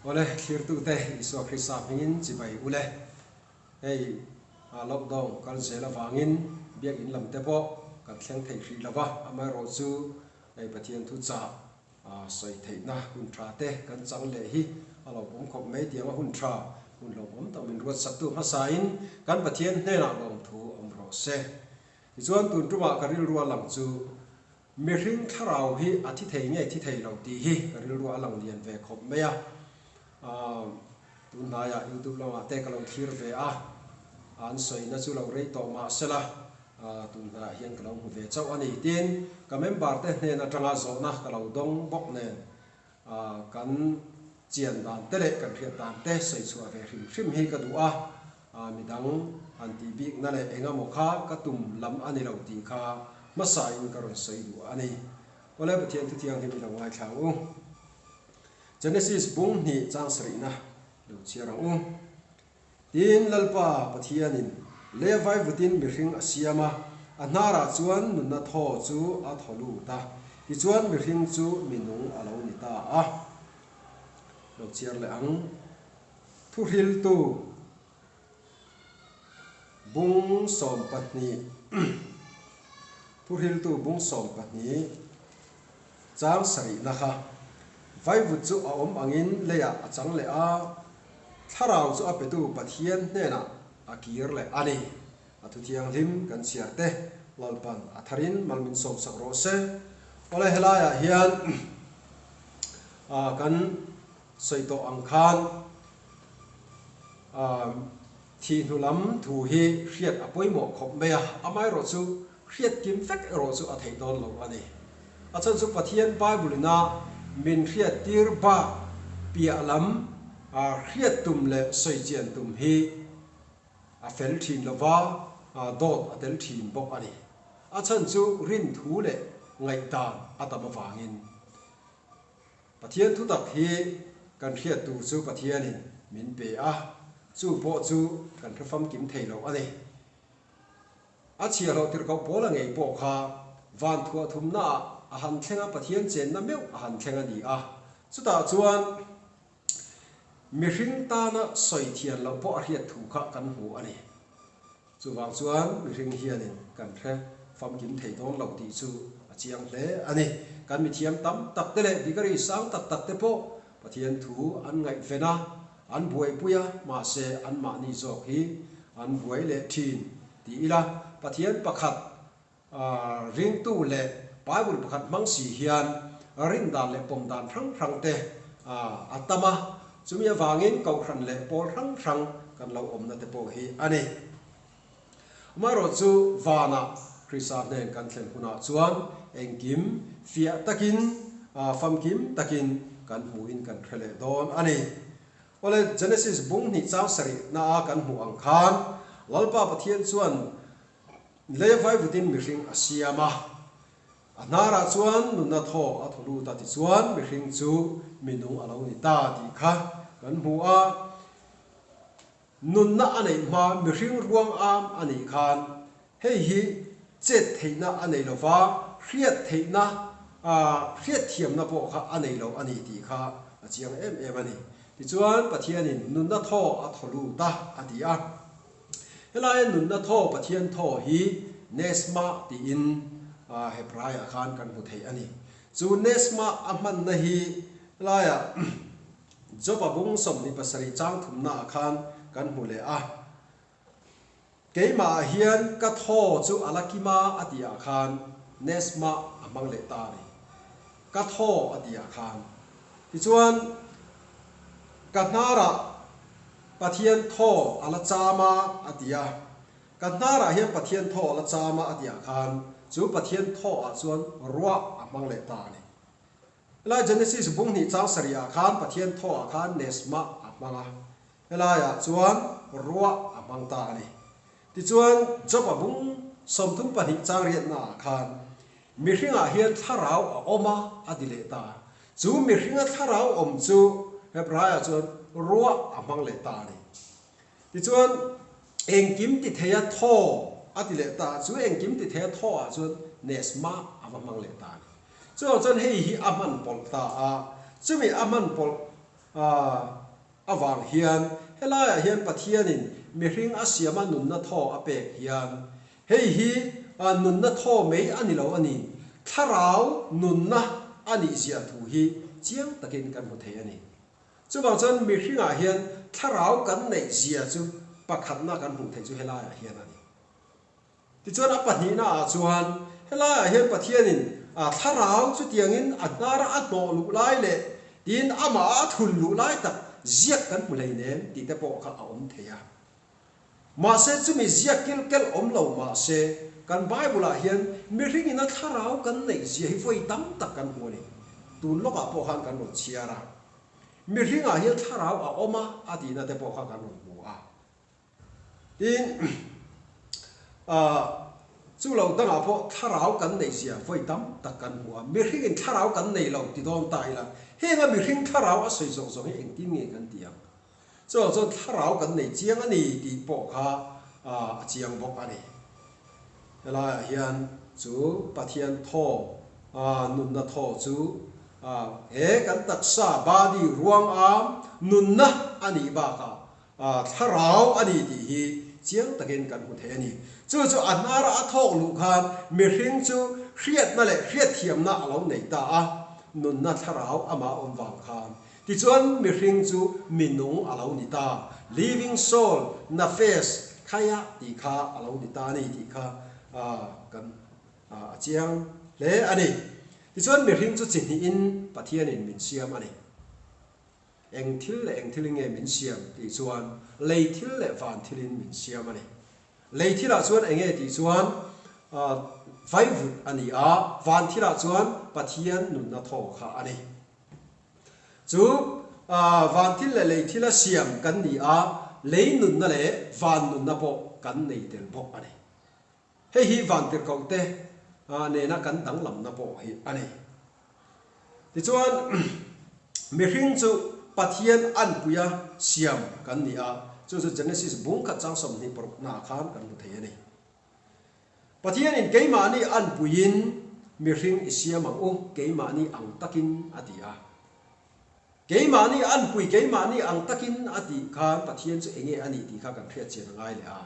Awle, thlirtute Isua Krista hmingin chibai u le. Hei lockdown kal zel avangin biakinn lam te pawh kan thleng thei hrih lo va, amaherawhchu hei Pathian thuchah sawi theihna hun tha te kan chang leh hi a lo pawm khawp mai tiang a hun tha hun hlauhawm tak min ruatsak tu hmasain kan Pathian hnenah lawmthu awm rawh se. Tichuan tun tumah ka rilru a lang chu mihring thlarau hi a thi thei nge thi thei lo tih hi ka rilru a lang lian ve khawp mai a. Tun hnaiah youtube lamah te ka lo thlir ve a, an sawina chu lo rei tawh mah sela tun hnaiah hian ka lo hmu ve chauh a ni. Tin, ka member te hnen atanga zawhna ka lo dawng bawk nen kan chian dan te leh kan hriat dan te sawi chhuah ve hrim hrim hi ka duh a, midang han tih bikna leh engemaw kha ka tum lam a ni lo tih kha hmasain ka rawn sawi duh a ni. Awle Pathian thuthianghlim i lo ngaithla ang u. Genesis bung hnih chang sarihna lo chhiar ang u. Tin, Lalpa Pathianin lei vaivutin mihring a siam a, a hnarah chuan nunna thaw chu a thaw lut a, tichuan mihring chu mi nung a lo ni ta a. Lo chhiar leh ang. Thuhriltu bung 12 Thuhriltu bung 12. Chang sarihna kha vaivut chu a awm angin leiah a chang leh a, thlarau chu a petu Pathian hnenah a kir leh a ni. A thu thianghlim kan chhiar te Lalpan a tharin mal min sawmsak rawh se. Awle helaiah hian kan sawi tawh ang khan thih hnu lam thu hi hriat a pawimawh khawp mai a, amaherawhchu Hriat kim vek erawh chu a theih dawn lo a ni. A chhan chu Pathian Bible ina min hriat tir bak piah lam hriat tum leh sawi chian tum hi a fel thin lo va, dawt a tel thin bawk a ni. A chhan chu rin thu leh ngaihdan a tam avangin. Pathian thutak hi kan hriat tur chu Pathianin min pe a, chu pawh chu kan hre famkim thei lo a ni. A chhiahhlawh tirhkoh pawl a ngei pawh kha van thuah thumnaah a han thleng a, Pathian chenna meuh a han thleng a ni a. Chutah chuan mihring tana sawi thian loh pawh a hriat thu kha kan hmu a ni. Chuvang chuan mihring hianin kan hre famkim thei dawn lo tih chu a chiang hle a ni. Kan mithiam tam tak te leh degree sang tak tak te pawh Pathian thu an ngaihven a, An buaipui a, mahse anmahni zawk hi an buai leh thin ti ila, Pathian pakhat ringtu leh Bible pakhat hmang si hian rin dan leh pawm dan hrang hrang te a tam a, chumi avangin kohhran leh pawl hrang hrang kan lo awmna te pawh hi a ni. Amaherawhchu vanah Krista hnen kan thlen hunah chuan engkim fiah takin, famkim takin kan hmuhin kan hre leh dawn a ni. Awle, Genesis bung hnih chang sarihna a kan hmuh ang khan Lalpa Pathian chuan lei vaivutin mihring a siam a, a hnarah chuan nunna thaw a thaw lut a tichuan mihring chu minung a lo ni ta tih kha kan hmu a. Nunna a neih hma mihring ruang am a nih khan hei hi chet theihna a nei lo va, hriat theihna, hriat thiamna pawh kha a nei lo a ni tih kha a chiang em em a ni. Tichuan Pathianin nunna thaw a thaw lut a, a ti a. Helaia nunna thaw, Pathian thaw hi Nesma tiin Hebraiah khan kan hmu thei a ni. Chu Nesma a hmanna hi helaiah Job-a bung 27 chang thumnaah khan kan hmu leh a, Keimahah hian ka thaw chu a la kim a a tihah khan Nesma a hmang leh ta a ni. Ka thaw a tihah khan. Tichuan, ka hnarah Pathian thaw a la cham a a ti a, ka hnarah hian Pathian thaw a la cham a a tihah khan chu Pathian thawah chuan ruah a hmang leh ta a ni. Helai Genesis bung hnih chang sarihah khan Pathian thawhah khan Nesmah a hmang a, helaiah chuan ruah a hmang ta a ni. Tichuan, Job-a bung 32 chang riatnaah khan mihringah hian thlarau a awm a, a ti leh ta. Chu mihringa thlarau awm chu Hebraiah chuan ruah a hmang leh ta a ni. Tichuan, engkim ti theia thaw a ti leh ta. Chu engkim ti theia thawhah chuan Nesmah a va hmang leh ta a ni. Chuvang chuan hei hi a hman pawlh ta a, chumi a hman pawlh Avang hian helaiah hian Pathianin mihring a siama nunna thaw a pek hian hei hi nunna thaw mai a ni lo a ni, thlarau nunna a nih zia thu hi chiang takin kan hmu thei a ni. Chuvang chuan mihringah hian thlarau kan neih zia chu pakhatna kan hmuh theih chu helaiah hian a ni. Tichuan a pahnihna ah chuan helaiah hian Pathianin thlarau chutiangin a hnara a hnawh luh lai leh tin amah a thun luh lai tak ziak kan hmu hleinem tih te pawh kha a awm thei a. Mahse chumi ziak kilh kelh awm lo mahse kan Bible ah hian mihringin a thlarau kan neih zia hi vawi tam tak kan hmu a ni. Tun lawkah pawh khan kan rawn chhiar a. Mihringah hian thlarau a awm a a tihna te pawh kha kan rawn hmu a. Tin, chu lo dangah pawh thlarau kan neih zia vawi tam tak kan hmu a, mihringin thlarau kan nei lo ti dawn ta ila, henga mihring thlarau a sawi zawng zawng hi engtin nge kan ti ang? Chuvang chuan thlarau kan nei chiang a ni tih pawh kha a chiang bawk a ni. Helaiah hian chu Pathian thaw, nunna thaw chu he kan taksa, body, ruangam nunna a nih bakah Thlarau a ni tih hi chiang takin kan hmu thei a ni. Chu chu a hnara a thawk luh khan mihring chu hriatna leh hriatthiamna a lo nei ta a, nunna thlarau amah awm vang khan. Tichuan mihring chu minung a lo ni ta, living soul, nafesh, khaya tih kha a lo ni ta a ni tih kha kan a chiang hle a ni. Tichuan mihring chu chi hnihin Pathianin min siam a ni. Eng thil leh eng thilin nge min siam tih chuan lei thil leh van thilin min siam a ni. Lei thilah chuan eng nge tih chuan vaivut a ni a, van thilah chuan Pathian nunna thaw kha a ni. Chu van thil leh lei thila siam kan ni a, lei nunna leh van nunna pawh kan nei tel bawk a ni. Hei hi vantirhkohte nena kan danglamna pawh hi a ni. Tichuan, mihring chu Pathian anpuia siam kan ni a, chu chu Genesis bung khat chang 26 naah khan kan hmu thei a ni. Pathianin keimahni anpuiin mihring i siam ang u, keimahni ang takin a ti a. Keimahni anpui, keimahni ang takin a tih khan Pathian chu enge a nih tih kha kan hriatchian a ngai leh a.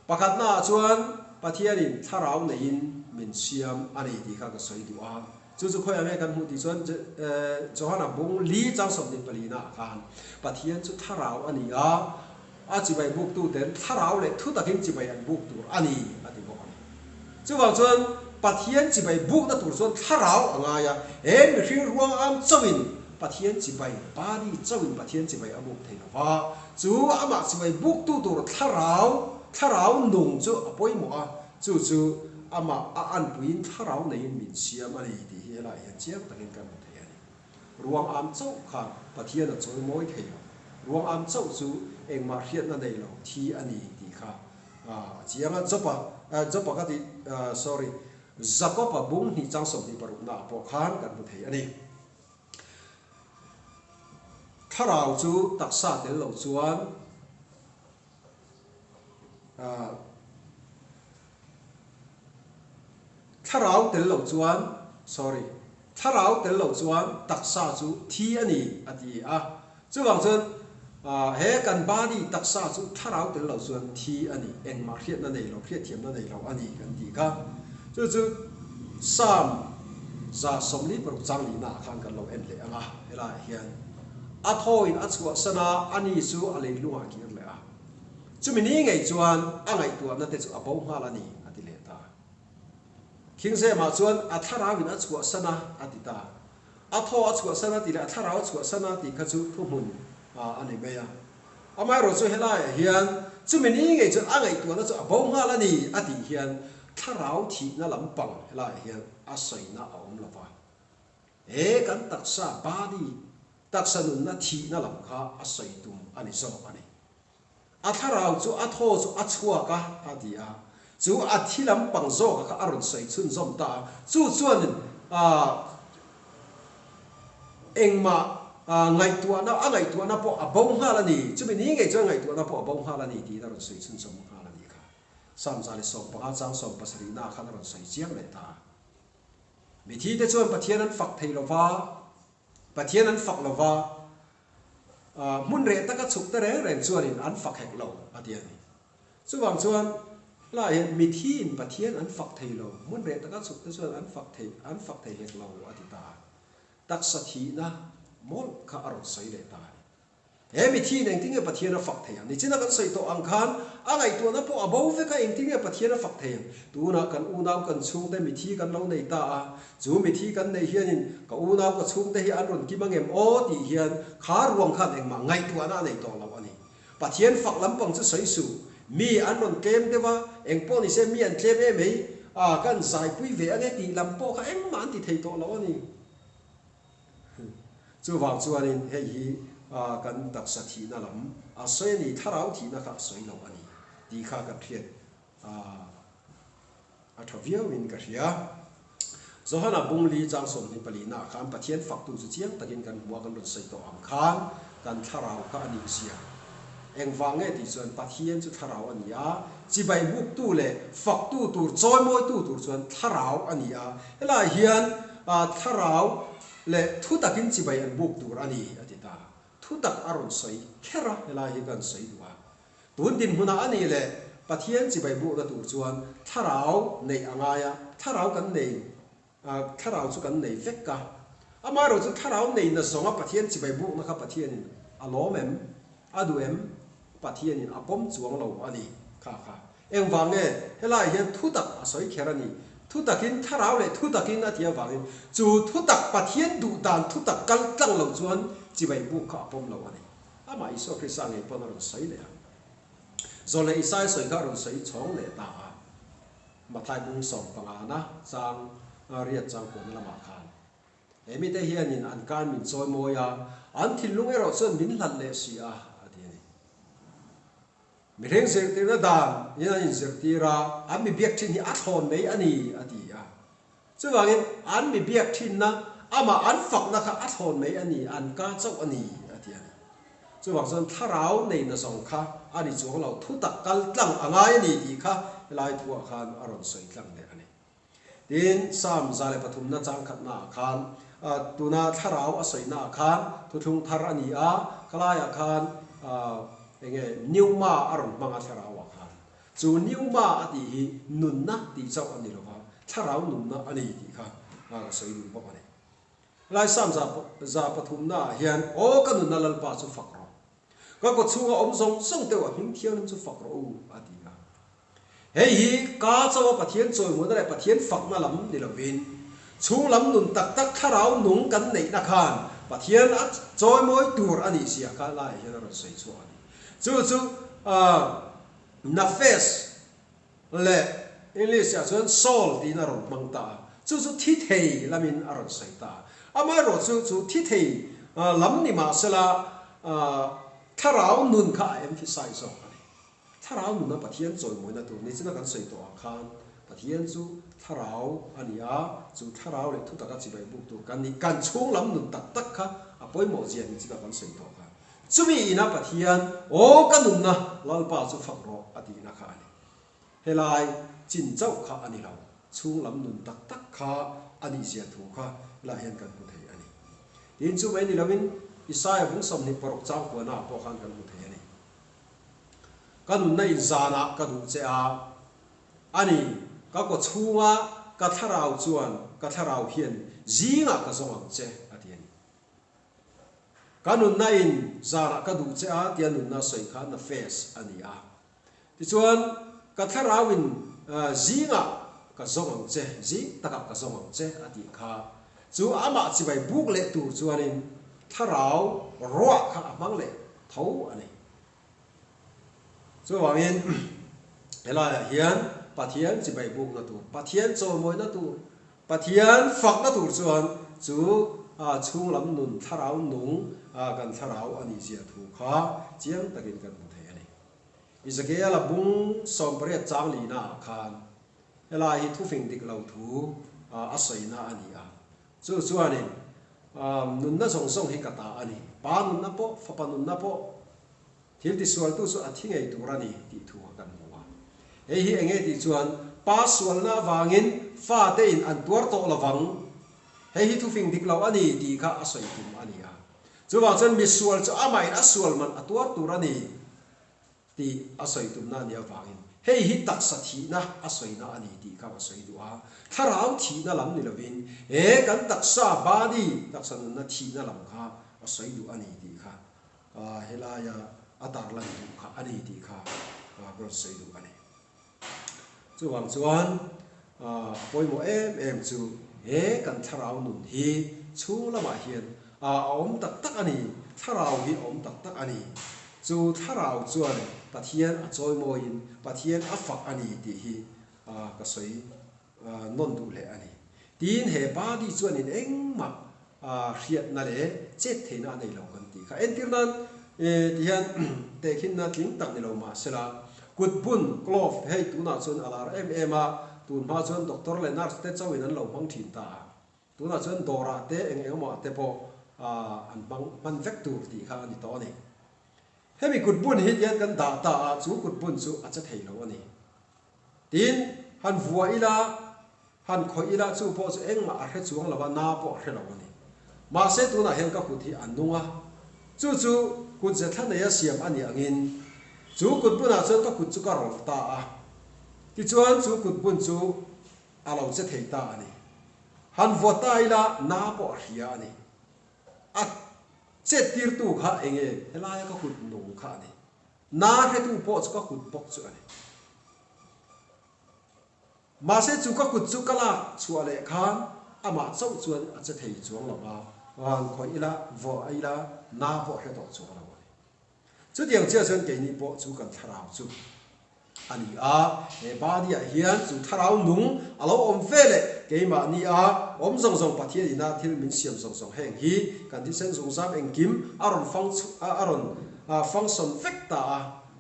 Pakhatnaah chuan Pathianin thlarau neiin min siam a ni tih kha ka sawi duh a. Chu chu khawiah nge kan hmuh tih chuan Johana bung li chang 24 naah khan Pathian chu thlarau a ni a, a chibai buktuten thlarau leh thu takin chibai an buk tur a ni a ti bawk a ni. Chuvang chuan Pathian chibai bukna tur chuan thlarau a ngai a, he mihring ruang am chauhin Pathian chibai, body, chauhin Pathian chibai a buk thei lo va, chu amah chibai buktu tur thlarau, thlarau nung chu a pawimawh a, chu chu amah a anpuiin thlarau neiin min siam a ni tih hi helaiah hian chiang takin kan hmu thei a ni. Ruang am chauh kha Pathian a chawi mawi thei lo. Ruang am chauh chu engmah hriatna nei lo thi a ni tih kha a chiang a. Jopa, Jopa ka tih, sorry, Jakopa bung hnih chang 26 naah pawh khan kan hmu thei a ni. Thlarau chu taksa tel lo chuan Thlarau tel lo chuan, sorry, thlarau tel lo chuan taksa chu thi a ni a ti a. Chuvang chuan he kan body taksa chu thlarau tel lo chuan thi a ni, engmah hriatna nei lo, hriatthiamna nei lo a ni kan tih kha. Chu chu Psalm 46 chang lihnaah khan kan lo en leh ang a, helaiah hian a thawin a chhuahsan a, ani chu a leilungah a kir leh a. Chumi ni ngei chuan a ngaihtuahna te chu a bo nghal a ni, a ti leh ta. Khingzemah chuan a thlarauin a chhuahsan a, a ti ta. A thaw a chhuahsan a tih leh a thlarau a chhuahsan a tih kha chu thuhmun a ni mai a. Amaherawh chu helaiah hian chumi ni ngei chuan a ngaihtuahna chu a bo nghal a ni, a tih hian thlarau thihna lampang helaiah hian a sawina a awm lo va. He kan taksa, body, Taksa nunna thihna lam kha a sawi tum a ni zawk a ni. A thlarau chu a thaw chu a chhuak a, a ti a. Chu a thi lampang zawka kha a rawn sawi chhunzawm ta a. Chu chuanin engmah ngaihtuahna, a ngaihtuahna pawh a bo nghal a ni. Chumi ni ngei chuan ngaihtuahna pawh a bo nghal a ni tiin a rawn sawi chhunzawm nghal a nih kha. Psalm 115 chang 17 naah khan a rawn sawi chiang leh ta a. Mithite chuan Pathian an fak thei lo va. Pathian an fak lo va. Hmun reh taka chhuk te reng reng chuanin an fak hek lo, a ti a ni. Chuvang chuan helaiah hian mithiin Pathian an fak thei lo, hmun reh taka chhuk te chuan an fak thei an fak thei hek lo, a ti ta a. Taksa thihna mawlh kha a rawn sawi leh ta a ni. He mithiin engtin nge Pathian a fak thei ang? Nichina kan sawi tawh ang khan a ngaihtuahna pawh a bo vek a, engtin nge Pathian a fak thei ang? Tunah kan unau kan chhungte mithi kan lo nei ta a, chu mithi kan neih hianin ka unau ka chhungte hi an rawn kim angem aw tih hian kha ruang khan engmah ngaihtuahna a nei tawh lo a ni. Pathian fak lampang chu sawi suh. Mi an rawn tlem deuh a, engpawh ni se mi an tlem em ei, a kan zaipui ve ange tih lam pawh kha engmah an ti thei tawh lo a ni. Chuvang chuanin hei hi kan taksa thihna lam a sawi a ni, thlarau thihna kha a sawi lo a ni tih kha kan hriat a tha viauin ka hria. Johana Bungli chang 24 ah khan Pathian faktu chu chiang takin kan hmu a, kan rawn sawi tawh ang khan kan thlarau kha a nih zia. Engvang nge tih chuan Pathian chu thlarau a ni a, chibai buktu leh faktu tur, chawimawitu tur chuan thlarau a ni a, helaiah hian thlarau leh thu takin chibai an buk tur a ni a ti ta. Thu tak a rawn sawi kher a, helai hi kan sawi duh a. Tun dinhmunah a nih leh Pathian chibai bukna tur chuan thlarau neih a ngai a, thlarau kan nei Thlarau chu kan nei vek a, amaherawh chu thlarau neihna zawnga Pathian chibai bukna kha Pathianin a lawm em? A duh em? Pathianin a pawm chuang lo a ni kha kha. Engvang nge helaiah hian thutak a sawi kher a ni? Thutakin thlarau leh thutakin a tih avangin chu thutak Pathian duh dan thutak kal tlang lo chuan chibai buk kha a pawm lo a ni. Amah Isua Krista ngei pawn a rawn sawi leh ang. Zawh leh Isaia sawi kha a rawn sawi chhawng leh ta a. Mathai bung 15 na chang riat chang kuahna lamah khan he mite hianin an kan min chawi mawi a, an thinlung erawh chuan min hlat leh si a, a ti a ni. Mihring zirtirna dan in an inzirtir a, an mi biak thin hi a thlawn mai a ni, a ti a. Chuvangin an mi biak thinna, amah an fakna kha a thlawn mai a ni, an ka chauh a ni, a ti a ni. Chuvang chuan thlarau neihna zawng kha a ni chuang lo, thutak kal tlang a ngai a ni tih kha helai thuah khan a rawn sawi tlang leh a ni. Tin, Psalm 103 na chang khatnaah khan tuna thlarau a sawinaah khan thuthlung thar a ni a, khalaiah khan eng nge pneuma a rawn hmang a thlarauah khan. Chu pneuma a tih hi nunna tih chauh a ni lo va, thlarau nunna a ni tih kha ka sawi duh bawk a ni. Lai Psalm 103 naah hian, Aw ka nunna Lalpa chu fak rawh. Ka kaw chhunga awm zawng zawng teuh a hming thianghlim chu fak rawh u, a ti a. Hei hi ka chawa Pathian chawimuahna leh Pathian fakna lam ni lovin, chhung lam nun tak tak thlarau nung kan neihna khan Pathian a chawimawi tur a nih zia kha laiah hian a rawn sawi chhuak a ni. Chu chu Nafesh Leh English ah chuan soul tiin a rawn hmang ta a, chu chu thi thei lamin a rawn sawi ta a. Amaherawh chu chu thi thei lam ni mah sela thlarau nun kha a emphasize zawk a ni. Thlarau nuna Pathian chawimawina tur ni china kan sawi tawh ang khan Pathian chu thlarau a ni a, chu thlarau leh thutaka chibai buk tur kan ni. Kan chhung lam nun tak tak kha a pawimawh zia ni china kan sawi tawh kha. Chumi ina Pathian, Aw ka nunna, Lalpa chu fak rawh a tihna kha a ni. Helai chin chauh kha a ni lo, chhung lam nun tak tak kha a nih zia thu kha helaiah hian kan hmu thei a ni. Tin, chu mai ni loin Isaia bung 26 chang kuahnaah pawh khan kan hmu thei a ni. Ka nunna in zanah ka duh che a, a ni, ka kaw chhunga ka thlarau chuan ka thlarau hian zingah ka zawng ang che, a ti a ni. Ka nunna in zanah ka duh che a tia nunna sawi kha na face a ni a. Tichuan, ka thlarau in zingah ka zawng ang che, zing takah ka zawng ang che a tih kha. Chu amah chibai buk leh tur chuanin thlarau ruah kha a hmang leh tho a ni. Chuvangin helaiah hian Pathian chibai bukna tur, Pathian chawimawina tur, Pathian fakna tur chuan chu chhunglam nun thlarau nung kan thlarau a nih zia thu kha chiang takin kan hmu thei a ni. Ezekiel-a bung 18 chang lihnaah khan helai hi thufing dik lo thu a sawina a ni a. Chu chuanin nunna zawng zawng hi ka ta a ni, pa nunna pawh, fapa nunna pawh, thil tisualtu chu a thi ngei tur a ni tih thu a kan hmu a. Hei hi eng nge tih chuan pa sualna avangin fatein an tuar tawh lovang, hei hi thufing dik lo a ni tih kha a sawi tum a ni a. Chuvang chuan misual chu amahin a sual man a tuar tur a ni tih a sawi tumna a nih avangin hei hi taksa thihna a sawina a ni tih kha ka sawi duh a. Thlarau thihna lam ni lovin he kan taksa, body, taksa nunna thihna lam kha a sawi duh a ni tih kha helaia a tarlan duh kha a ni tih kha ka rawn sawi duh a ni. Chuvang chuan a pawimawh em em chu he kan thlarau nun hi chhung lamah hian a awm tak tak a ni, thlarau hi a awm tak tak a ni. Chu thlarau chuan Pathian a chawimawiin Pathian a fak a ni tih hi ka sawi nawn duh leh a ni. Tin, he body chuanin engmah hriatna leh chet theihna a nei lo kan tih kha. Entir nan tihian tehkhinna tling tak ni lo mah sela, kut bun, glove, hei tunah chuan a lar em em a, tun hma chuan doctor leh nurse te chauhin an lo hmang thin ta a. Tunah chuan dawrah te eng eng emaw ah te pawh an hmang hman vek tur tih kha a ni tawh a ni. Hemi kut bun hi tihian kan dah ta a, chu kut bun chu a che thei lo a ni. Tin, han vuah ila, han khawih ila chu pawh chu engmah a hre chuang lo a, na pawh a hre lo a ni. Mahse tunah hian ka kut hi a nung a, chu chu kut ze thla neia siam a nih angin chu kut bunah chuan ka kut chu ka rawlh ta a, tichuan chu kut bun chu a lo che thei ta a ni. Han vuah ta ila na pawh a hria a ni. A chet tirtu kha enge helaia ka kut nung kha a ni. Na hretu pawh chu ka kut bawk chu a ni. Mahse chu ka kut chu ka lak chhuah leh khan amah chauh chuan a che thei chuang lo va, van khawih ila, vawh ila, na pawh hre tawh chuang lo a ni. Chutiang chiah chuan keini pawh chu kan thlarau chu a ni a, he body ah hian chu thlarau nung a lo awm ve leh keimahni a awm zawng zawng Pathian ina thil min siam zawng zawng heng hi kan thisen zungzam engkim a rawn fang a rawn function vek ta a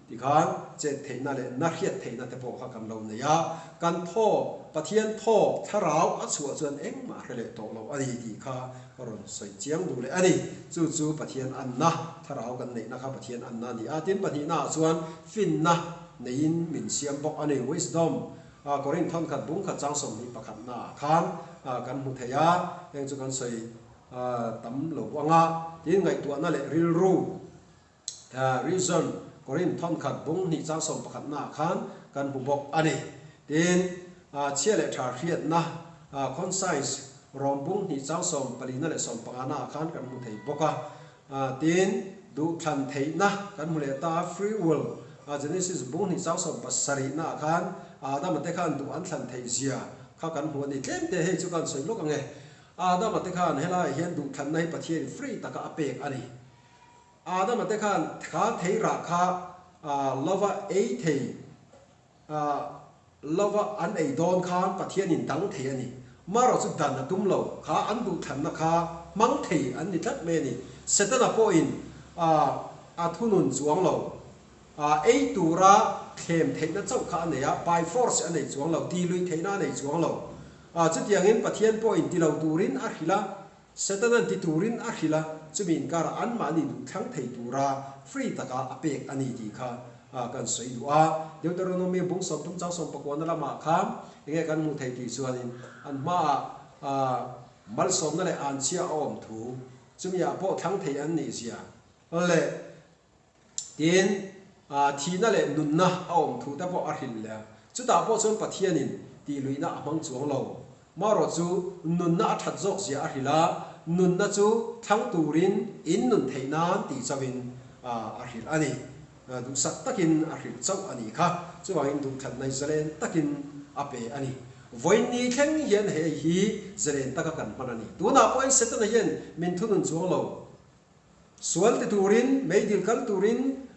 tikhan chet theihna leh na hriat theihna te pawh kha kan lo nei a, kan thaw Pathian thaw thlarau a chhuah chuan engmah hre leh tawh lo a ni tih kha ka rawn sawi chiang duh leh a ni. Chu chu Pathian anna, thlarau kan neihna kha Pathian anna a ni a. Tin, pahnihnaah chuan finna neiin min siam bawk a ni, wisdom. Korinth thawnkhat bung khat chang 21 naah khan kan hmu thei a, heng chu kan sawi tam lo anga. Tin, ngaihtuahna leh rilru, reason, Korinth thawnkhat bung hnih chang 11 naah khan kan hmu bawk a ni. Tin, chhia leh tha hriatna, conscience, Rom bung hnih chang 14 na leh 15 naah khan kan hmu thei bawk a. Tin, duhthlan theihna kan hmu leh ta a, free will, Genesis bung hnih chang 17 naah khan Adama te khan duh an thlan theih zia kha kan hmu a ni. Tlem te hei chu kan sawi lawk ang e. Adama te khan helaiah hian duhthlanna hi Pathianin free taka a pek a ni. Adama te khan kha thei rah kha lova ei thei lova an ei dawn khan Pathianin dang thei a ni. Marawh chu dan a tum lo. Kha an duhthlanna kha hmang thei an ni tlat mai a ni. Setana pawhin a thunun chuang lo. Ei tura thlem theihna chauh kha a nei a, by force a nei chuang lo, ti luih theihna a nei chuang lo. Chutiangin Pathian pawhin ti lo turin a hrilh a, Setana'n ti turin a hrilh a, chumi inkarah anmahni duhthlang thei tura free taka a pek a ni tih kha kan sawi duh a. Deuteronomy bung 30 chang 19 na lamah khan enge kan hmuh theih tih chuanin an hmaah malsawmna leh anchhia a awm thu, chumi ah pawh thlang thei an nih zia leh Tin, thihna leh nunna a awm thu te pawh a hrilh leh a. Chutah pawh chuan Pathianin tihluihna a hmang chuang lo. Marawh chu nunna a that zawk zia a hrilh a, nunna chu thlang turin in nun theih nan tih chauhin a hrilh a ni. Duhsak takin a hrilh chauh a nih kha. Chuvangin duhthlanna zalen takin a pe a ni. Vawiinni thleng hian hei hi zalen taka kan hman a ni. Tunah pawhin Setana hian min thunun chuang lo. Sual ti turin, meidil kal turin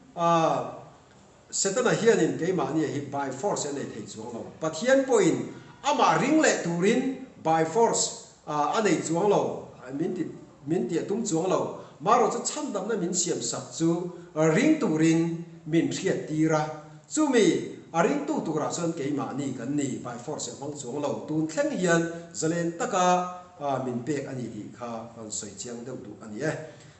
Setana hianin keimahni hi by force a nei thei chuang lo. Pathian pawhin amah ring leh turin by force a nei chuang lo, min ti min ti a tum chuang lo. Marawh chu chhandamna min siam sak chu ring turin min hriat tir a, chumi a ringtu turah chuan keimahni kan ni by force a hmang chuang lo. Tun thleng hian zalen taka min pek a ni tih kha kan sawi chiang deuh duh a ni e.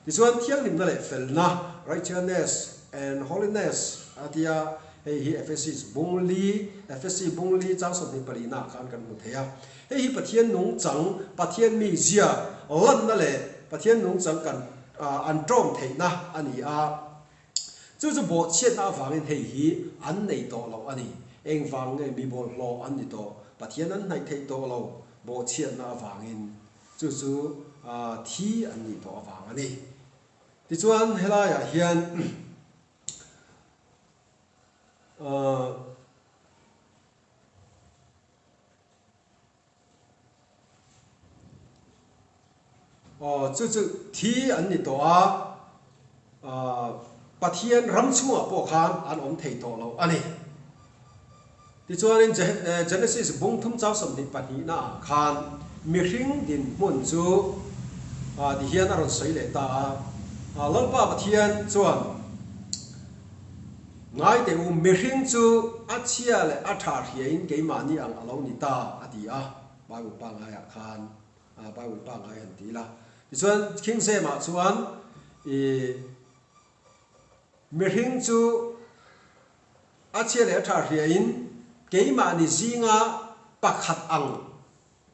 Tichuan thianghlimna leh felna, righteousness and holiness, a tia, hei hi Ephesis bung li, Ephesi bung li chang 24 naah khan kan hmu thei a. Hei hi Pathian nungchang, Pathian mizia lanna leh Pathian nungchang kan an ṭawm theihna a ni a. Chu chu bawhchhiatna avangin hei hi an nei tawh lo a ni. Engvang nge mi bawlhhlawh an ni tawh? Pathian an hnaih theih tawh lo bawhchhiatna avangin. Chu chu thi an nih tawh avang a ni. Tichuan helaiah hian Aw, chu chu thi an ni tawh a, Pathian ram chhungah pawh khan an awm thei tawh lo a ni. Tichuanin Genesis bung thum chau 22 naah khan mihring dinhmun chu tihian a rawn sawi leh ta a, Lalpa Pathian chuan, Ngai teh u, mihring chu a chhia leh a tha hriain keimahni ang a lo ni ta, a ti a, Bible pangaiah khan Bible pangai han ti ila. Tichuan, King James-ah chuan i mihring chu a chhia leh a tha hriain keimahni zinga pakhat ang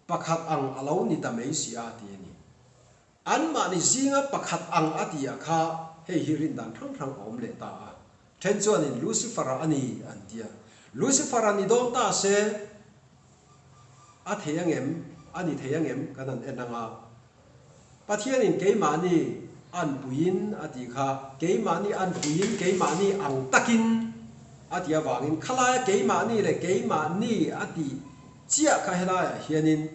pakhat ang a lo ni ta mai si a, ti a ni. Anmahni zinga pakhat ang a ti ah kha hei hi rin dan hrang hrang a awm leh ta a. Then chuanin Lucifer-a a ni an ti a. Lucifer-a ni dawn ta se a thei angem, a ni thei angem kan han en ang a. Pathianin keimahni anpuiin a tih kha keimahni anpuiin keimahni ang takin a tih avangin khalaia keimahni leh keimahni a tih chiah kha helaiah hianin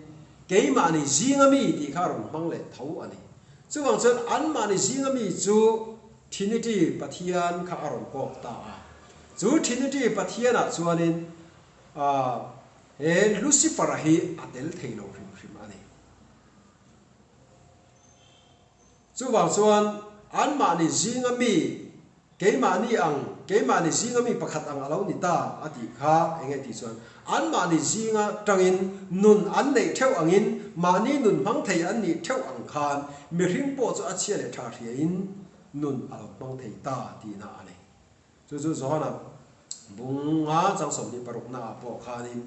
Keimahni zinga mi tih kha a rawn hmang leh tho a ni. Chuvang chuan anmahni zinga mi chu Trinity Pathian kha a rawn kawk ta a. Chu Trinity Pathianah chuanin he Lucifer-a hi a tel thei lo hrim hrim a ni. Chuvang chuan anmahni zinga mi Keimahni ang, keimahni zinga mi pakhat ang a lo ni ta, a tih kha eng nge tih chuan, anmahni zinga tangin nun an neih theuh angin mahni nun hmang thei an nih theuh ang khan mihring pawh chu a chhia leh tha hriain nun a lo hmang thei ta tihna a ni. Chu chu Johana bunga chang 26 naah pawh khanin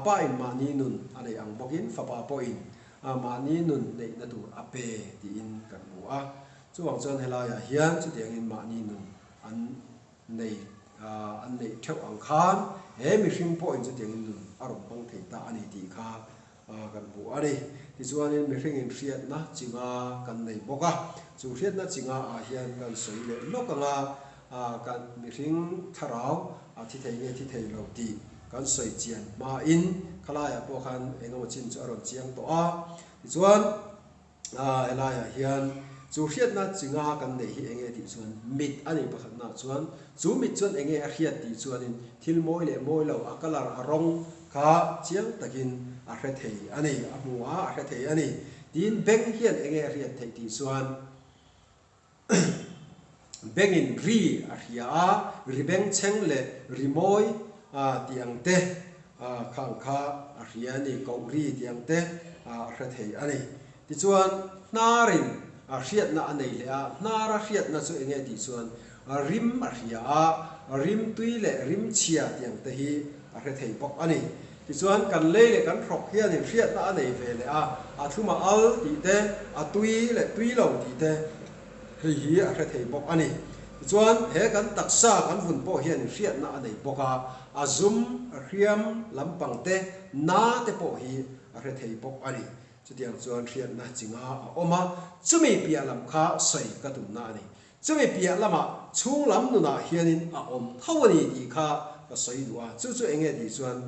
Pa in mahni nun a neih ang bawkin Fapa pawhin mahni nun neihna tur a pe tiin kan hmu a. Chuvang chuan helaiah hian chutiangin mahni nun an nei an neih theuh ang khan he mihring pawhin chutiangin nun a rawn hmang thei ta a ni tih kha kan hmu a ni. Tichuanin mihringin hriatna chinga kan nei bawk a, chu hriatna chinga ah hian kan sawi leh lawk ang a, kan mihring thlarau a thi thei nge thi thei lo tih kan sawi chian hmain khalaiah pawh khan engemaw chin chu a rawn chiang tawh a. Tichuan. Helaiah hian chu hriatna chinga kan neih hi enge tih chuan mit a ni pakhatnaah chuan chu mit chuan enge a hriat tih chuanin thil mawi leh mawi lo a colour a rawng kha chiang takin a hre thei a ni, a hmu a a hre thei a ni. Tin beng hian enge a hriat theih tih chuan Bengin ri a hria a, ri bengchheng leh ri mawi tih ang te khang kha a hria a ni, koh ri tih ang te a hre thei a ni. Tichuan, hnarin hriatna a nei leh a, hnara hriatna chu enge tih chuan rim a hria a, rim tui leh rim chhia tih ang te hi a hre thei bawk a ni. Tichuan, kan lei leh kan hrawk hianin hriatna a nei ve leh a, a thlum a al tih te, a tui leh tui lo tih te hei hi a hre thei bawk a ni. Tichuan, he kan taksa kan vun pawh hianin hriatna a nei bawk a, a zum, a hriam lampang te, na te pawh hi a hre thei bawk a ni. Chutiang chuan hriatna chinga a awm a, chumi piah lam kha sawi ka tumna a ni. Chumi piah lamah chhung lam nunah hianin a awm tho a ni tih kha ka sawi duh a. Chu chu eng nge tih chuan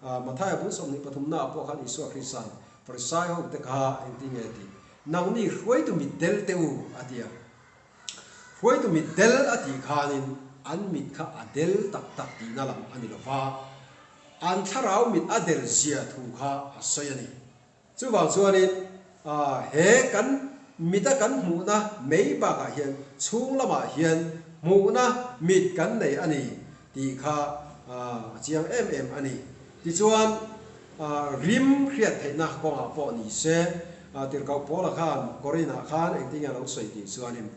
Mathaia bul 23 naah pawh khan Isua Krista'n Farisai ho te kha engtin nge tih, Nangni hruaitu mit del teh u a ti a. Hruaitu mit del a tih khanin an mit kha a del tak tak tihna lam a ni lo va, an thlarau mit a del zia thu kha a sawi a ni. Chuvang chuanin he kan mita kan hmuhna mei bakah hian chhung lamah hian hmuhna mit kan nei a ni tih kha a chiang em em a ni. Tichuan rim hriat theihna kawngah pawh ni se, Tirhkoh Paula khan Korinah khan engtin nge a lo sawi tih chuanin,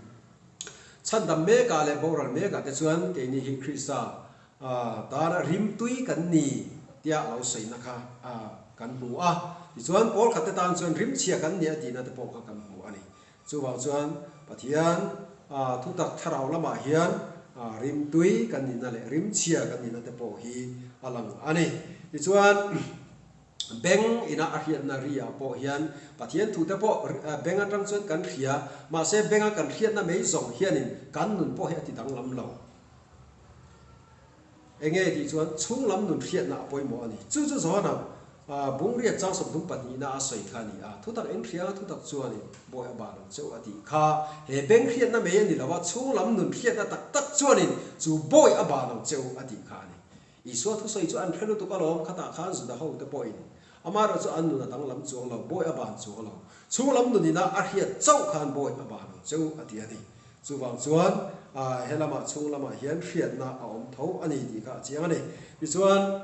Chhandam mekah leh boral mekah te chuan keini hi Krista Tana rimtui kan ni tia lo sawina kha kan hmu a, tichuan pawl khat te tan chuan rimchhia kan ni a tihna te pawh kha kan hmu a ni. Chuvang chuan Pathian thutak thlarau lamah hian rimtui kan nihna leh rimchhia kan nihna te pawh hi a lang a ni. Tichuan beng ina a hriatna ri ah pawh hian Pathian thu te pawh beng atang chuan kan hria, mahse benga kan hriatna mai zawng hianin kan nun pawh hi a ti danglam lo. Enge tih chuan chhung lam nun hriatna a pawimawh a ni. Chu chu Johana bungriat chang sawmthum pahnihna a sawi kha a ni a, thutak eng hrianga thutak chuanin bawi a ban ang cheu a tih kha. He beng hriatna mai a ni lo a, chhung lam nun hriatna tak tak chuanin chu bawi a ban ang cheu a tih kha a ni. Isua thusawi chu an hre lutuk alawm, khatah khan Juda ho te pawhin amaherawh chu an nun a danglam chuang lo, bawi a ban chuang lo. Chhung lam nunina a hriat chauh khan bawi a ban ang cheu a ti a ni. Chuvang chuan he lamah chhung lamah hian hriatna a awm tho a ni tih kha a chiang a ni. Tichuan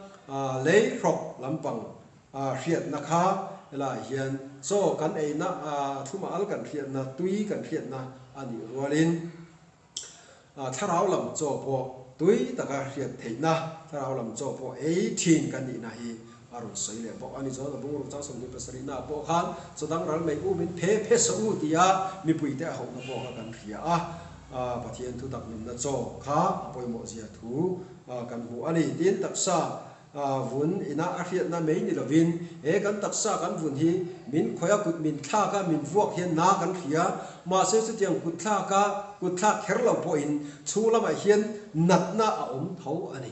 lei hrawk lampang hriatna kha helaiah hian chaw kan eina thlum al kan hriatna, tui kan hriatna a nih rualin thlarau lam chaw pawh tui taka hriat theihna, thlarau lam chaw pawh ei thin kan nihna hi A rawn sawi leh bawk a ni. Chuan a bungruk chang 27 ah pawh khan chaw dang ral mai u min phe phe sawh u tia mipuite a hauhna pawh kha kan hria a. Pathian thutak nunna chaw kha a pawimawh zia thu kan hmu a ni. Tin, taksa vun ina a hriatna mai ni lovin he kan taksa kan vun hi min khawih a, kut min thlak a, min vuak hian na kan hria. Mahse chutiang kut thlak a, kut thlak kher lo pawhin chhung lamah hian natna a awm tho a ni.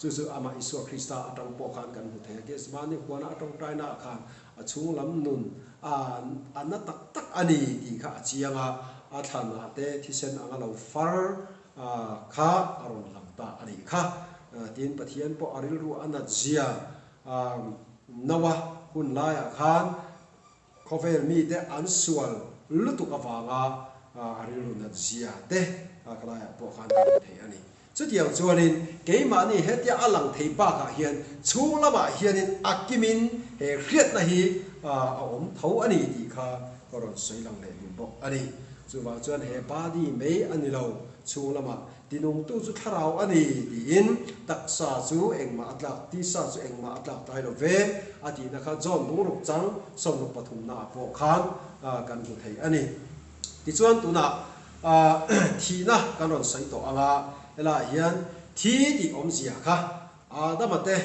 Chu chu amah Isua Krista atang pawh khan kan hmu thei a, Gethsemane huana a tawngtainaah khan a chhung lam nun a a na tak tak a ni tih kha a chiang a, a thlanah te thisen anga lo far kha a rawn lang ta a nih kha. Tin, Pathian pawh a rilru a nat zia Noa hun laiah khan Khawvel mite an sual lutuk avanga a rilru nat zia te ka laiah pawh khan ka hmu thei a ni. Chutiang chuanin keimahni hetia a lang thei bakah hian chhung lamah hianin a kimin he hriatna hi a awm tho a ni tih kha ka rawn sawi lang leh duh bawk a ni. Chuvang chuan he body mai a ni lo, chhung lamah Tinungtu chu thlarau a ni, tiin taksa chu engmah a tlak, tisa chu engmah a tlak tlai lo ve, a tihna kha John bungruk chang sawmruk pathumnaah pawh khan kan hmu thei a ni. Tichuan tunah thihna kan rawn sawi tawh ang a, helaiah hian thi tih awmzia kha Adama te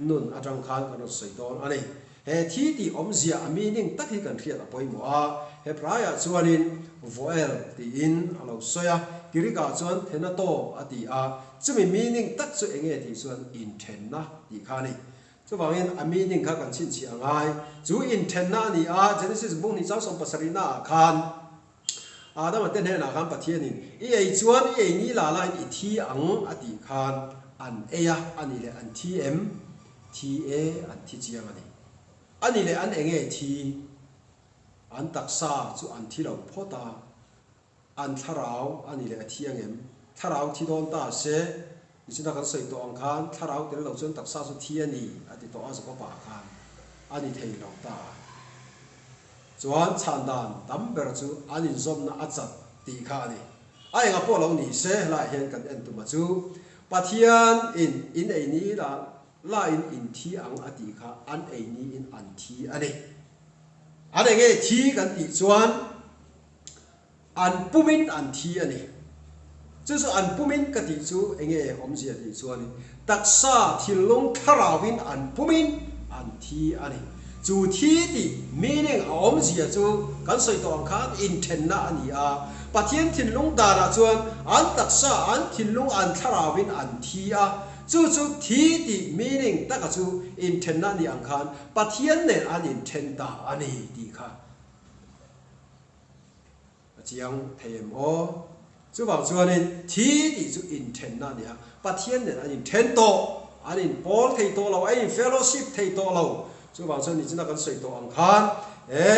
nun atang khan kan rawn sawi dawn a ni. He thi tih awmzia a meaning tak hi kan hriat a pawimawh a, Hebraiah chuanin Voel tiin a lo sawi a, Girikah chuan Thenato a ti a, chumi meaning tak chu enge tih chuan inthenna tih kha a ni. Chuvangin a meaning kha kan chhinchhiah a ngai. Chu inthenna a ni a, Genesis bung hnih chang 70 naah khan, Adama te hnenah khan Pathianin, I ei chuan i ei ni la lain i thi ang a tih khan an ei a, a nih leh an thi em? Thi e, an thi chiang a ni. A nih leh an enge thi? An taksa chu an thi lo phawt a, an thlarau a nih leh a thi ang em? Thlarau thi dawn ta se, nichina kan sawi tawh ang khan thlarau tel lo chuan taksa chu thi a ni a ti tawh a, Jakob-a khan a ni thei lo ta a. Chuan chhan dan tam ber chu an inzawmna a chat tih kha a ni. A enga pawh lo ni se helaiah hian kan en tuma chu Pathian in in ei ni la la in in thi ang a tih kha an ei ni in an thi a ni. An enge thi kan tih chuan An pumin an thi a ni. Chu chu an pumin ka tih chu enge awmzia tih chuanin taksa thinlung thlarauin an pumin an thi a ni. Chu thi tih meaning a awmzia chu kan sawi tawh ang khan inthenna a ni a. Pathian thinlung danah chuan an taksa, an thinlung, an thlarauin an thi a. Chu chu thi tih meaning taka chu inthenna a nih ang khan Pathian nen an inthen ta a ni tih kha. A chiang thei em aw? Chuvang chuanin thi tih chu inthenna a ni a, Pathian nen an inthen tawh, an inpawl thei tawh lo, an infellowship thei tawh lo. Chuvang chuan nichina kan sawi tawh ang khan he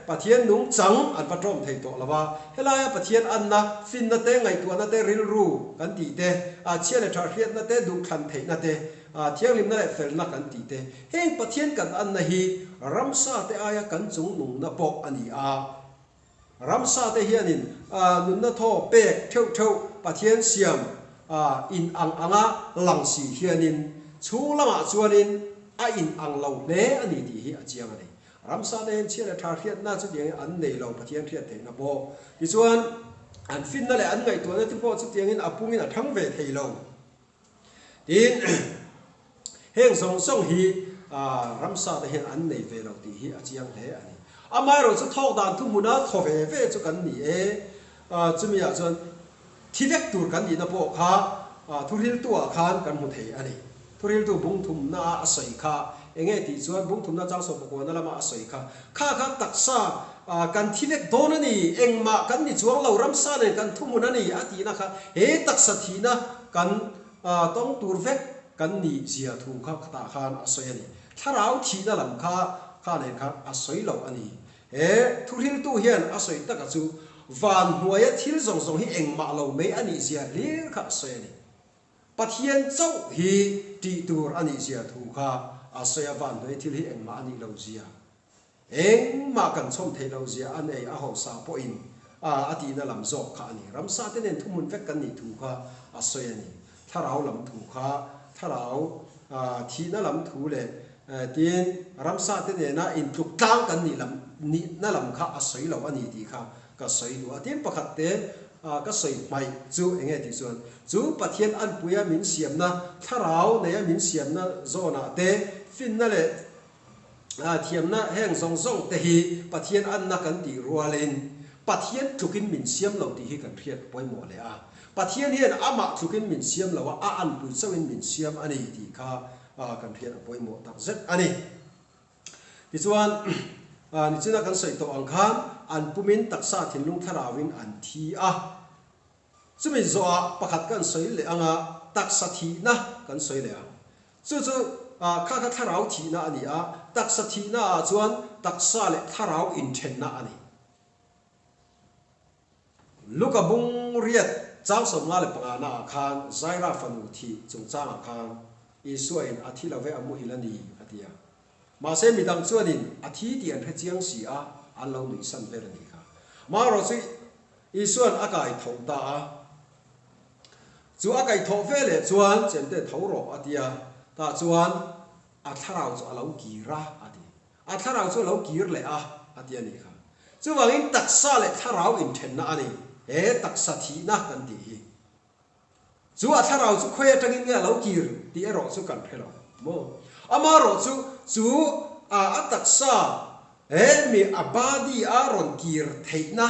Pathian nungchang an va tawm thei tawh lo a, helaia Pathian anna, finna te, ngaihtuahna te, rilru kan tih te, a chhia leh tha hriatna te, duhthlan theihna te, a thianghlimna leh felna kan tih te, heng Pathian kan anna hi ramsa te aia kan chungnungna pawh a ni a. Ramsa te hianin nunna thaw pek theuh theuh Pathian siam in ang anga lang si hianin chhung lamah chuanin a in ang lo hle a ni tih hi a chiang a ni. Ramsa te hian chhia leh tha hriatna chutiangin an nei lo, Pathian hriat theihna pawh. Tichuan, an finna leh an ngaihtuahna te pawh chutiangin a pungin a thang ve thei lo. Tin, heng zawng zawng hi ramsa te hian an nei ve lo tih hi a chiang hle a ni. Amaherawhchu thawk dan thuhmuna thaw ve ve chu kan ni e. Chumi ah chuan thi vek tur kan nihna pawh kha thuhriltu-ah khan kan hmu thei a ni. Thuhriltu bungthumna a sawi kha enge tih chuan bungthumna chang sawmpakuana lama a sawi kha, kha kha taksa kan thi vek dawn a ni, engmah kan ni chuang lo, ramsa nen kan thuhmun a ni a tihna kha he taksa thihna kan tawng tur vek kan nih zia thu kha tah khan a sawi a ni. Thlarau thihna lam kha kha nen khan a sawi lo a ni. He thuhriltu hian a sawi taka chu van hnuaia thil zawng zawng hi engmah lo mai a nih zia hlir kha a sawi a ni. Pathian chauh hi tih tur a nih zia thu kha a sawi a, van hnuaia thil hi engmah a nih lo zia, engmah kan chhawm theih loh zia a nei a hausa pawhin a tihna lam zawk kha a ni. Ramsa te nen thuhmun vek kan nih thu kha a sawi a ni. Thlarau lam thu kha thlarau thihna lam thu leh Tin, ramsa te nena intluk tlang kan nih lam nihna lam kha a sawi lo a ni tih kha ka sawi duh a. Tin, pakhat te ka sawi hmaih chu eng nge tih chuan, chu Pathian anpuia min siamna, thlarau neia min siamna zawnah te, finna leh thiamna heng zawng zawng te hi Pathian anna kan tih rualin Pathian tlukin min siam lo tih hi kan hriat pawimawh leh a. Pathian hian amah tlukin min siam lo a, a anpui chauhin min siam a ni tih kha a kan hriat a pawimawh tak zet a ni. Tichuan, nichina kan sawi tawh ang khan an pumin taksa thinlung thlarauin an thi a. Chumi zawhah pakhat kan sawi leh anga taksa thihna kan sawi leh ang. Chu chu kha kha thlarau thihna a ni a, taksa thihna ah chuan taksa leh thlarau inthenna a ni. Luka bung riat chang 55 na ah khan Zaira fanu thih chungchang ah khan Isua in a thi lo ve a muhil a ni a ti a. Mahse midang chuan in a thi tih an hre chiang si a, an lo nuihsan vel a nih kha. Marawh chu Isuan a kai tho ta a. Chu a kai thawh ve leh chuan chemte tho rawh a ti a, tah chuan a thlarau chu a lo kir a a ti. A thlarau chu a lo kir leh a, a ti a nih kha. Chuvangin taksa leh thlarau inthenna a ni, he taksa thihna kan tih hi. Chu a thlarau chu khawi atangin nge a lo kir tih erawh chu kan hre lo maw? Amaherawh chu, chu a a taksa he mi a body a rawn kir theihna,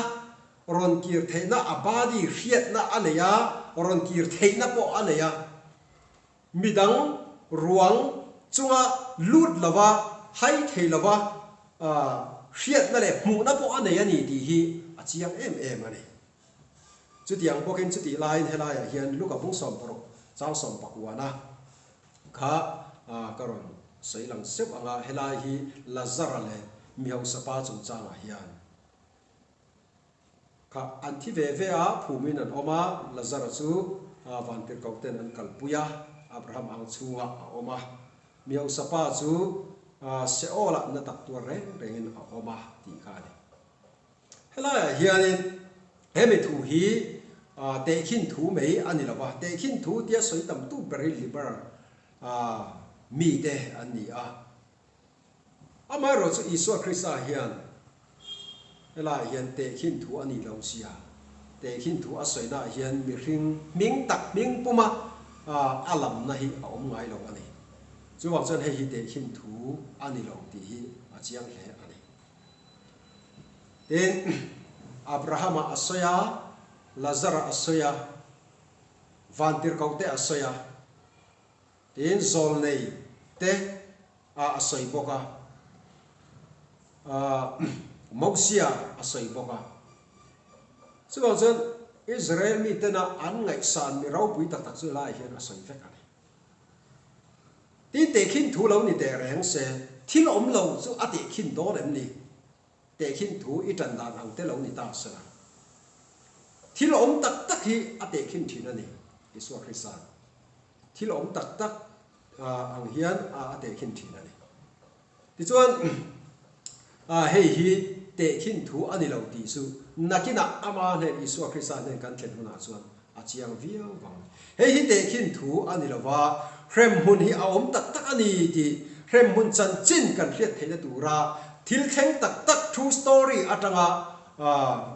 rawn kir theihna a body hriatna a nei a, rawn kir theihna pawh a nei a. Midang ruang chunga lut lova, hai thei lova hriatna leh hmuhna pawh a nei a ni tih hi a chiang em em a ni. Chutiang bawkin chutih laiin helaiah hian Luka bung 16 chang sawmpakuana kha ka rawn sawi lang seuh ang a, helai hi Lazara leh Mihausa pa chungchangah hian Kha an thi ve ve a, phumin an awm a, Lazara chu vantirhkoh ten an kalpui a, Abraham ang chhungah a awm a. Mihausa pa chu Seol-ah na tak tuar reng rengin a awm a tih kha a ni. Helaiah hianin hemi thu hi tehkhin thu mai a ni lo va, tehkhin thu tia sawi tam tu ber hi liberal mite an ni a. Amaherawhchu Isua Krista hian helaiah hian tehkhin thu a nih loh zia, tehkhin thu a sawinaah hian mihring hming tak hming puma a lamna hi a awm ngai lo a ni. Chuvang chuan hei hi tehkhin thu a ni lo tih hi a chiang hle a ni. Tin, Abrahama a sawi a, Lazara a sawi a, Vantirhkohte a sawi a, Tin, zawlnei te a a sawi bawk a, Mosia a sawi bawk a. Chuvang chuan Israel mitena an ngaihsan mi ropui tak tak chu helaiah hian a sawi vek a ni. Tin, tehkhin thu lo ni teh reng se, thil awm lo chu a tehkhin dawn em ni? Tehkhin thu i tan dan ang te lo ni ta sela. Thil awm tak tak hi a tehkhin thin a ni, Isua Krista'n. Thil awm tak tak ang hian a tehkhin thin a ni. Tichuan, hei hi tehkhin thu a ni lo tih chu nakinah ama hnen Isua Krista hnen kan thlen hunah chuan a chiang viau vang. Hei hi tehkhin thu a ni lo va, hremhmun hi a awm tak tak a ni tih hremhmun chanchin kan hriat theihna tura. Thil thleng tak tak, true story, atanga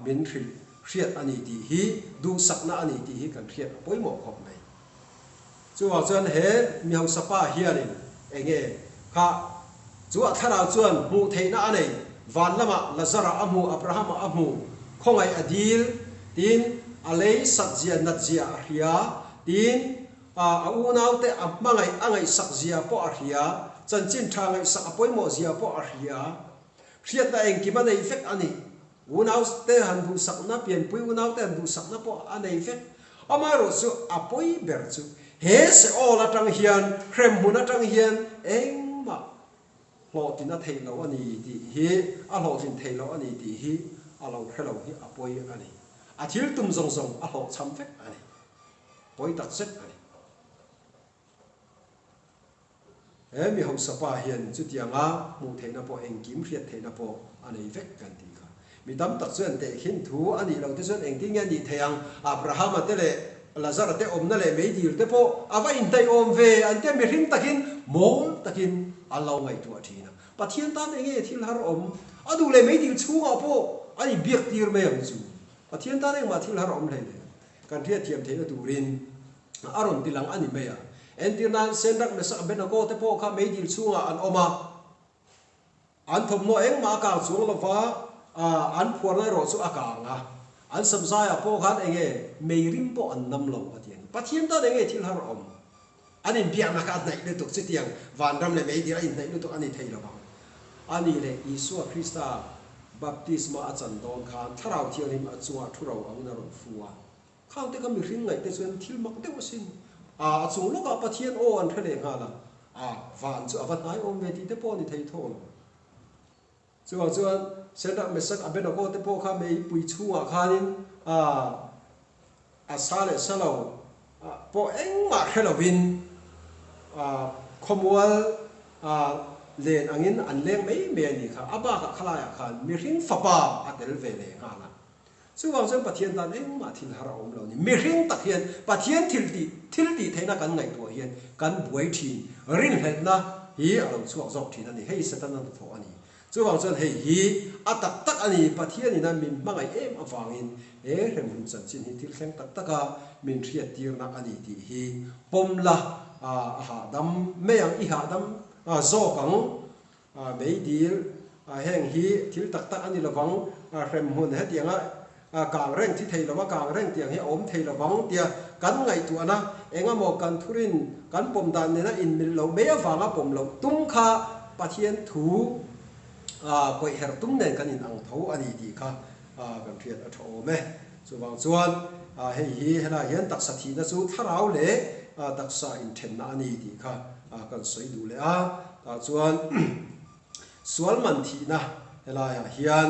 min hrilh hriat a ni tih hi, duhsakna a ni tih hi kan hriat a pawimawh khawp mai. Chuvang chuan he mi hausa pa hianin enge kha chu a thlarau chuan hmuh theihna a nei, van lamah Lazara a hmu, Abrahama a hmu, khawngaih a dil, tin a lei sat zia nat zia a hria, tin a unaute a hmangaih a ngaihsak zia pawh a hria, chanchin tha ngaihsak a pawimawh zia pawh a hria. Hriatna engkim a nei vek a ni. Unaute han duhsakna, pianpui unaute han duhsakna pawh a nei vek. Amaherawh chu a pawi ber chu he Seol atang hian, hremhmun atang hian engmah hlawhtlin a theih loh a ni tih hi, a hlawhtlin theih loh a ni tih hi a lo hre lo hi a pawi a ni. A thil tum zawng zawng a hlawhchham vek a ni. Pawi tak zet a ni. He mi hausa pa hian chutianga hmuh theihna pawh engkim hriat theihna pawh a nei vek kan tih kha. Mi tam tak chuan tehkhin thu a nih loh te chuan engtin nge a nih theih ang? Abrahama te leh Lazara te awmna leh meidil te pawh a va inhnaih awm ve an tia mihring takin mawl takin an lo ngaihtuah thin a. Pathian tan enge thil har awm? A duh leh meidil chhungah pawh a inbiak tir mai ang chu. Pathian tan engmah thil har awm hlei hle. Kan hriatthiam theihna turin a rawn ti lang a ni mai a. Entir nan Senrak Mesak Abednego te pawh kha meidil chhungah an awm a, an thawmhnaw engmah a kang chuang lo va, an phuarna erawh chu a kang a. An samzaiah pawh khan enge meirim pawh an nam lo a ti a ni. Pathian tan enge thil har awm? An inbiakna kha a hnaih lutuk chutiang vanram leh meidil a inhnaih lutuk a ni thei lo vang. A ni leh Isua Krista baptisma a chan dawn khan Thlarau Thianghlim a chungah thu ro angin a rawn fu a. Khang te kha mihring ngaih te chuan thil mak deuh asin. A a chung lawkah Pathian aw an hre leh nghal a, a van chu a va hnai awm ve tih te pawh a ni thei tho lo. Chuvang chuan Shadrach, Meshach, Abednego te pawh kha meipui chhungah khanin a a sa leh sa lo pawh engmah hre lovin khawmual len angin an leng mai mai a ni kha. A bakah khalaiah khan mihring fapa a tel ve leh nghal a. Chuvang chuan Pathian tan engmah thil har a awm lo ni. Mihring tak hian Pathian thil tih thil tih theihna kan ngaihtuah hian kan buai thin, rinhlelhna hi a lo chhuak zawk thin a ni. Hei Setana hnathawh a ni. Chuvang chuan hei hi a tak tak a ni. Pathian ina min hmangaih em avangin he hremhmun chanchin hi thil thleng tak taka min hriattirna a ni tih hi pawm la a hahdam mai ang, i hahdam zawk ang. Meidil, heng hi thil tak tak a ni lovang, hremhmun hetianga kang reng thi thei lova kang reng tiang hi a awm thei lovang tia kan ngaihtuahna engemaw kan thurin kan pawm dan nena inmil loh mai avanga pawm loh tum kha Pathian thu pawih herh tum nen kan inang tho a ni tih kha kan hriat a tha awm e. Chuvang chuan hei hi helaiah hian taksa thihna chu thlarau leh taksa inthenna a ni tih kha kan sawi duh leh a. Tah chuan sual man thihna helaiah hian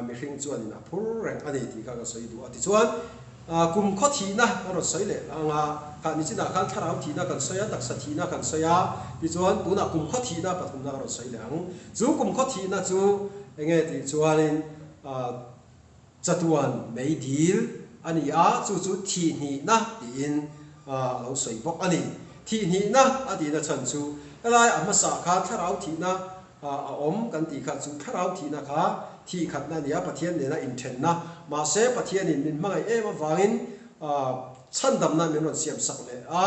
mihring chuanin a phur reng a ni tih kha ka sawi duh a. Tichuan kum khaw thihna kan rawn sawi leh ang a, kha nichinah khan thlarau thihna kan sawi a, taksa thihna kan sawi a, tichuan tunah kum khaw thihna pathumna ka rawn sawi leh ang. Chu kum khaw thihna chu enge tih chuanin Chatuan mei dil a ni a, chu chu thihhnihna tiin a lo sawi bawk a ni. Thihhnihna a tihna chhan chu helai a hmasa khan thlarau thihna a awm kan tih kha chu thlarau thihna kha thihkhatna a ni a, Pathian nena inthenna. Mahse Pathianin min hmangaih em avangin chhandamna min rawn siamsak leh a,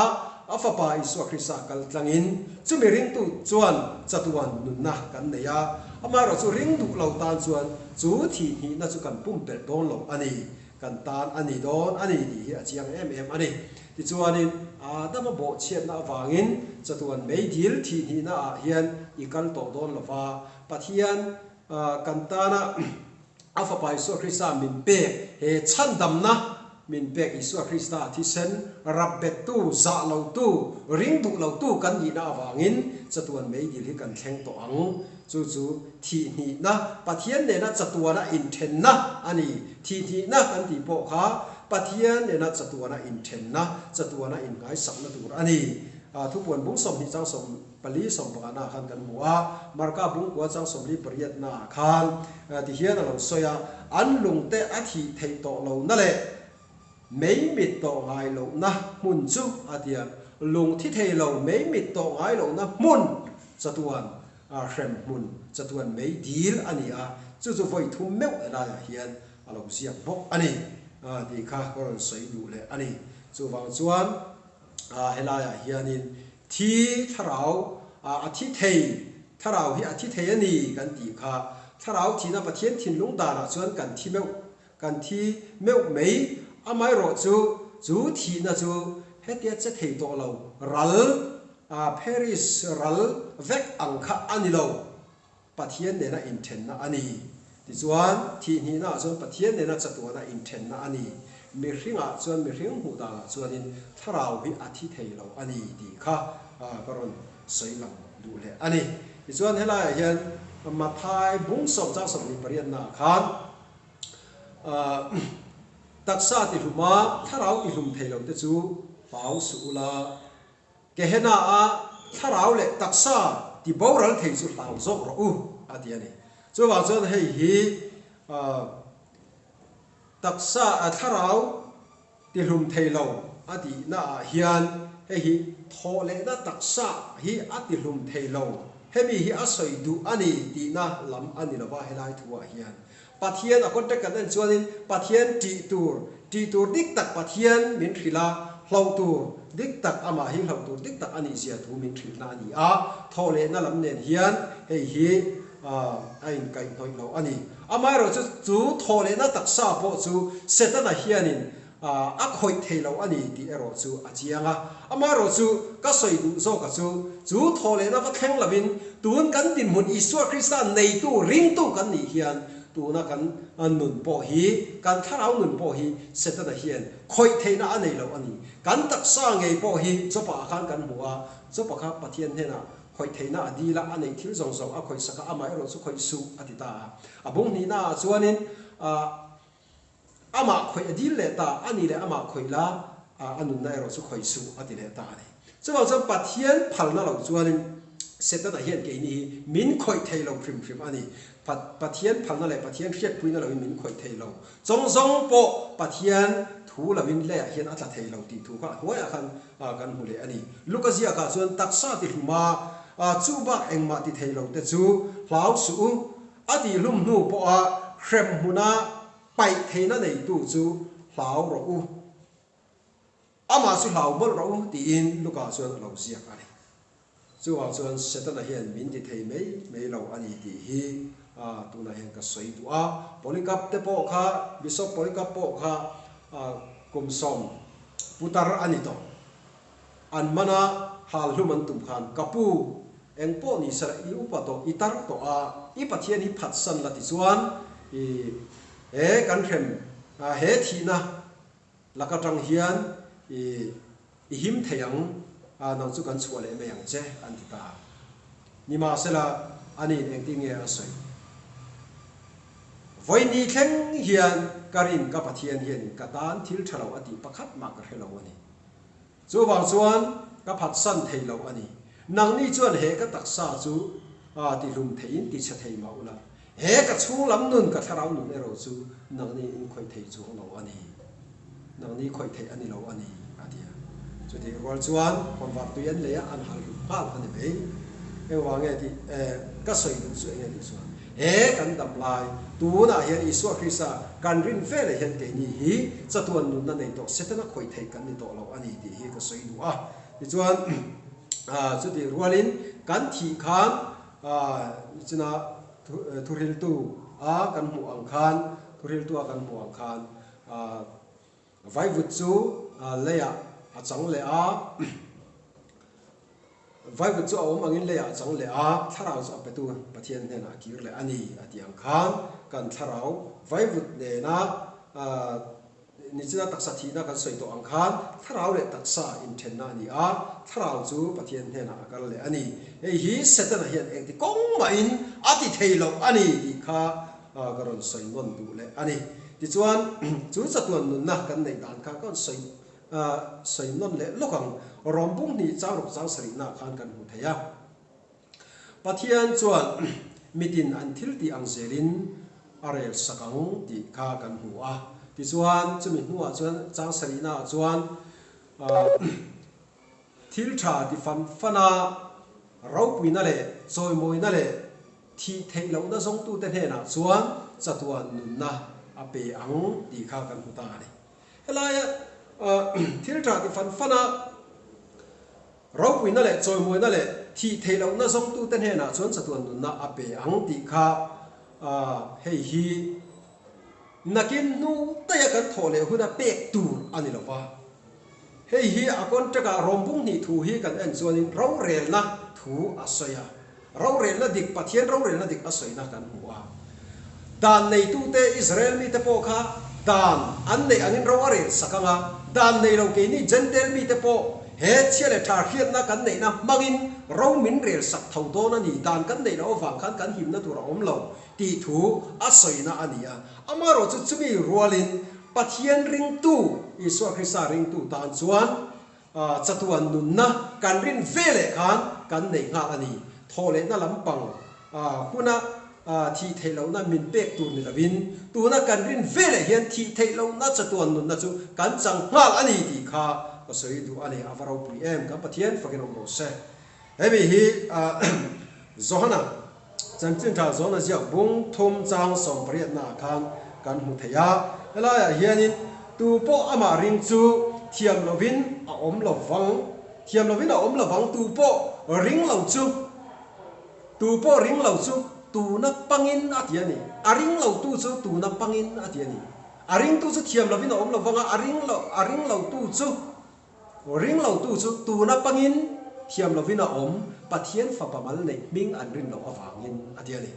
a Fapa Isua Krista kal tlangin chumi ringtu chuan chatuan nunna kan nei a, amaherawh chu ring duh lo tan chuan chu thihhnihna chu kan pumpelh dawn lo a ni, kan tan a ni dawn a ni tih hi a chiang em em a ni. Tichuanin Adama bawhchhiatna avangin chatuan meidil thihhnihna ah hian i kal tawh dawn lo va, Pathian kan tana A Fapa Isua Krista min pek he chhandamna min pek Isua Krista thisen rap bettu, zah lotu, ring duh lotu kan nihna avangin chatuan meidil hi kan thleng tawh ang. Chu chu thihhnihna, Pathian nena chatuana inthenna a ni. Thihhnihna kan tih pawh kha Pathian nena chatuana inthenna, chatuana inngaisakna tur a ni. Thupuan bung 20 chang sawm. Pali sawmpakahna ah khan kan hmu a, Marka bungkua chang 48 na ah khan ti hian a lo sawi a, An lungte a thih theih tawh lohna leh mei mit tawh ngai lohna hmun chu a ti a, lung thi thei lo mei mit tawh ngai lohna hmun chatuan Hremhmun chatuan mei dil a ni a, chu chu vawi thum meuh helaiah hian a lo ziak bawk a ni tih kha ka rawn sawi duh leh a ni. Chuvang chuan helaiah hianin thi thlarau a thi thei, thlarau hi a thi thei a ni kan tih kha thlarau thihna Pathian thinlung danah chuan kan thi meuh, kan thi meuh mai. Amaherawhchu chu thihna chu hetia che thei tawh lo ral Paris ral vek ang kha a ni lo, Pathian nena inthenna a ni. Tichuan, thihhnihnaah chuan Pathian nena chatuana inthenna a ni. Mihringah chuan mihring hmuh danah chuanin thlarau hi a thi thei lo a ni tih kha ka rawn sawi lang duh leh a ni. Tichuan, helaiah hian Mathai bung sawm chang 28naah khan taksa tihluma thlarau tihlum thei lote chu hlau suh ula, Gehenna-a thlarau leh taksa ti boral thei chu hlau zawk rawh u, a ti a ni. Chuvang chuan hei hi taksa thlarau ti hlum thei lo a tihnaah hian hei hi thawhlehna taksa hi a ti hlum thei lo, hemi hi a sawi duh a ni tihna lam a ni lova helai thuah hian. Pathian a contact kan en chuanin Pathian tih tur, tih tur dik tak Pathian min hrilh a, hlauh tur dik tak amah hi hlauh tur dik tak a nih zia thu min hrilhna a ni a, thawhlehna lam nen hian hei hi a inkaihhnawih lo a ni. Amaherawhchu chu thawhlehna taksa pawh chu Setana hianin A khawih thei lo a ni tih erawh chu a chiang a. Amaherawhchu, ka sawi duh zawka chu, chu thawhlehna va thleng lovin tun kan dinhmun Isua Krista neitu, ringtu kan nih hian tuna kan nun pawh hi, kan thlarau nun pawh hi Setana hian khawih theihna a nei lo a ni. Kan taksa ngei pawh hi Jopa ah khan kan hmu a, Jopa kha Pathian hnenah khawih theihna a dil a, a neih thil zawng zawng a khawih sak a, amah erawh chu khawih suh a ti ta a. A bung hnihna ah chuanin Amah khawih a dil leh ta, a ni leh amah khawih la, a nunna erawh chu khawih suh a ti leh ta a ni. Chuvang chuan Pathian phalna lo chuanin Setana hian keini hi min khawih thei lo hrim hrim a ni. Pathian phalna leh Pathian hriatpuina loin min khawih thei lo. Chawng zawng pawh Pathian thu loin leiah hian a tla thei lo tih thu kha a hnuaiah khan kan hmu leh a ni. Luka ziakah chuan taksa ti hluma chu bak engmah ti thei lo te chu hlau suh u, A tihhlum hnu pawha hrem hmuna paih theihna neitu chu hlau rawh u, amah chu hlau mawlh rawh u tiin Luka chuan a lo ziak a ni. Chuvang chuan Setana hian min ti thei mai mai lo a ni tih hi tunah hian ka sawi duh a. Polycarp te pawh kha, Bishop Polycarp pawh kha kum sawm putar a ni tawh. An mana hal hlum an tum khan, Ka pu, eng pawh ni sela i upa tawh, i tar tawh a, i Pathian hi phatsan la tichuan i he kan hrem, he thihna lak atang hian i i him thei ang, nang chu kan chhuah leh mai ang che, an ti ta. Nimahsela, ani'n engtin nge a sawi? Vawiini thleng hian ka rin ka Pathian hianin ka tan thil tha lo a tih pakhat mah ka hre lo a ni. Chuvang chuan ka phatsan thei lo a ni. Nangni chuan he ka taksa chu tihlum theiin tichhe thei mah ula, he ka chhung lam nun, ka thlarau nun erawh chu nangni in khawih thei chuang lo a ni. Nangni khawih theih a ni lo a ni, a ti a. Chutih rual chuan khawnvar tui an lei a, an hal hlum nghal a ni mai. Engvang nge tih ka sawi duh chu enge tih chuan, he kan dam lai, tunah hian Isua Krista kan rin veleh hian keini hi chatuan nunna nei tawh Setana khawih theih kan ni tawh lo a ni tih hi ka sawi duh a. Tichuan, chutih rualin kan thih khan nichina thuhriltu a kan hmuh ang khan, thuhriltu a kan hmuh ang khan Vaivut chu leiah a chang leh a, Vaivut chu a awm angin leiah a chang leh a, thlarau chu a petu Pathian hnenah a kir leh a ni a tih ang khan kan thlarau vaivut nena nichina taksa thihna kan sawi tawh ang khan thlarau leh taksa inthenna a ni a, thlarau chu Pathian hnenah a kal leh a ni. Hei hi Setana hian engti kawng mahin a ti thei loh a ni tih kha ka rawn sawi nawn duh leh a ni. Tichuan, chu chatuan nunna kan neih dan kha ka rawn sawi sawi nawn leh lawk ang. Rawm bung hnih chang ruk chang sarihnaah khan kan hmu thei a. Pathian chuan mitin an thil tih ang zelin a rel sak ang tih kha kan hmu a. Tichuan, chumi hnuah chuan chang sarihnaah chuan thil tha ti fan fan a. Ropuina leh chawimawina leh thih theih lohna zawngtute hnenah chuan chatuan nunna a pe ang tih kha kan hmu ta a ni. Helaia thil tha ti fan fan a, ropuina leh chawimawina leh thih theih lohna zawngtute hnenah chuan chatuan nunna a pe ang tih kha hei hi nakin hnu daih a kan thawh leh huna pek tur a ni lo va. Hei hi a contract ah rawmbung hnih thu hi kan en chuanin rorelna thu a sawi a, rorelna dik, Pathian rorelna dik a sawina kan hmu a. Dan neitute Israel mite pawh kha dan an neih angin ro a rel sak ang a, dan nei lo keini Jentail mite pawh he chhia leh tha hriatna kan neihna hmangin ro min rel sak tho dawn a ni, dan kan neih loh avang khan kan himna tur a awm lo tih thu a sawina a ni a. Amaherawhchu chumi rualin Pathian ringtu, Isua Krista ringtu tan chuan chatuan nunna kan rin ve leh khan kan nei nghal a ni. Thawhlehna lampang huna thih theih lohna min pek tur ni lovin, tuna kan rin ve leh hian thih theih lohna chatuan nunna chu kan chang nghal a ni tih kha ka sawi duh a ni. A va ropui em! Kan Pathian fakin awm rawh se. Hemi hi Johana Chanchin tha zawn a ziak bung thum chang sawmpariatnaah khan kan hmu thei a. Helaiah hianin tu pawh amah ring chu thiam lovin a awm lo vang, thiam lovin a awm lo vang, tu pawh ring lo chu, tu pawh ring lo chu tuna pangin a ti a ni. A ring lo tu chu tuna pangin a ti a ni. A ringtu chu thiam lovin a awm lo vang a, a ring lo, a ring lo tu chu Ring lotu chu tuna pangin thiam lovin a awm, Pathian fapa mal neih hming an rin loh avangin a ti a ni.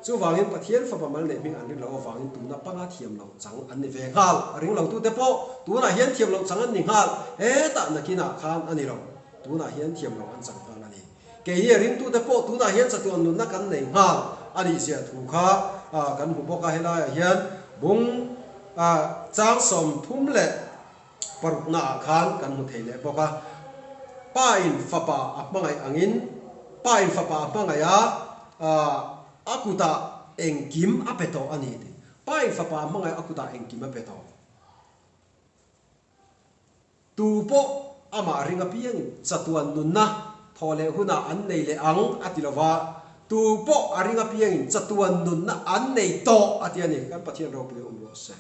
Chuvangin Pathian fapa mal neih hming an rin loh avangin tuna panga thiam loh chang an ni ve nghal. Ring lotute pawh tunah hian thiam loh chang an ni nghal, hetah nakinah khan a ni lo, tunah hian thiam loh an chang nghal a ni. Keini a ringtute pawh tunah hian chatuan nunna kan nei nghal a nih zia thu kha kan hmu bawk a, helaiah hian bung chang 30 leh Parukna ah khan kan hmu thei leh bawk a, Pa in fapa a hmangaih angin Pa in fapa a hmangaih a, a kutah engkim a pe tawh a ni tih. Pa in fapa a hmangaih a kutah engkim a pe tawh. Tu pawh amah ring apiangin chatuan nunna thawh leh hunah an nei leh ang a ti lova, tu pawh a ring apiangin chatuan nunna an nei tawh a ti a ni. Kan Pathian ropui awm rawh se.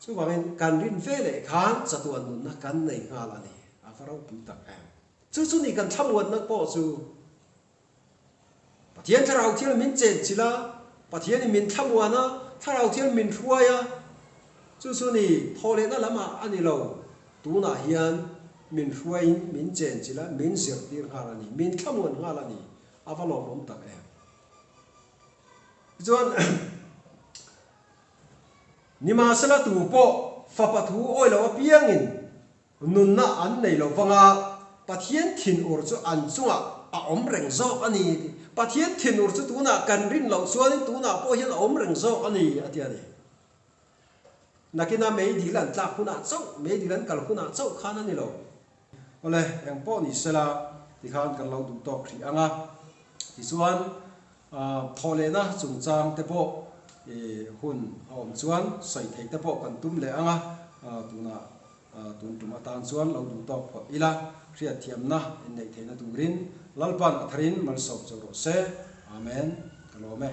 Chuvangin kan rin ve leh khan chatuan nunna kan nei nghal a ni. A va ropui tak em. Chu chu ni kan thlamuanna pawh chu Pathian Thlarau Thial min chenchilh a, Pathianin min thlamuan a, Thlarau Thial min hruai a, chu chu ni thawhlehna lamah a ni lo. Tunah hian min hruaiin min chenchilh a, min zirtir nghal a ni, min thlamuan nghal a ni. A va lawmawm tak em. Tichuan. Nimahsela tu pawh fapa thu awi lo apiangin nunna an nei lo vanga Pathian thinur chu an chungah a awm reng zawk a ni ti. Pathian thinur chu tunah kan rin loh chuanin tunah pawh hian a awm reng zawk a ni a ti a ni. Nakina meidil an tlak hunah chauh, meidil an kal hunah chauh khan a ni lo. Awle, eng pawh ni sela tikhan kan lo duh tawk hrih ang a. Tichuan, Thawhlehna chungchang te pawh hun a awm chuan sawi theih te pawh kan tum leh ang a, tunah tun tum atan chuan lo duh tawk phawt ila, hriatthiamna inneih theihna turin Lalpan a tharin malsawm chauh rawh se. Amen. Ka lawm e.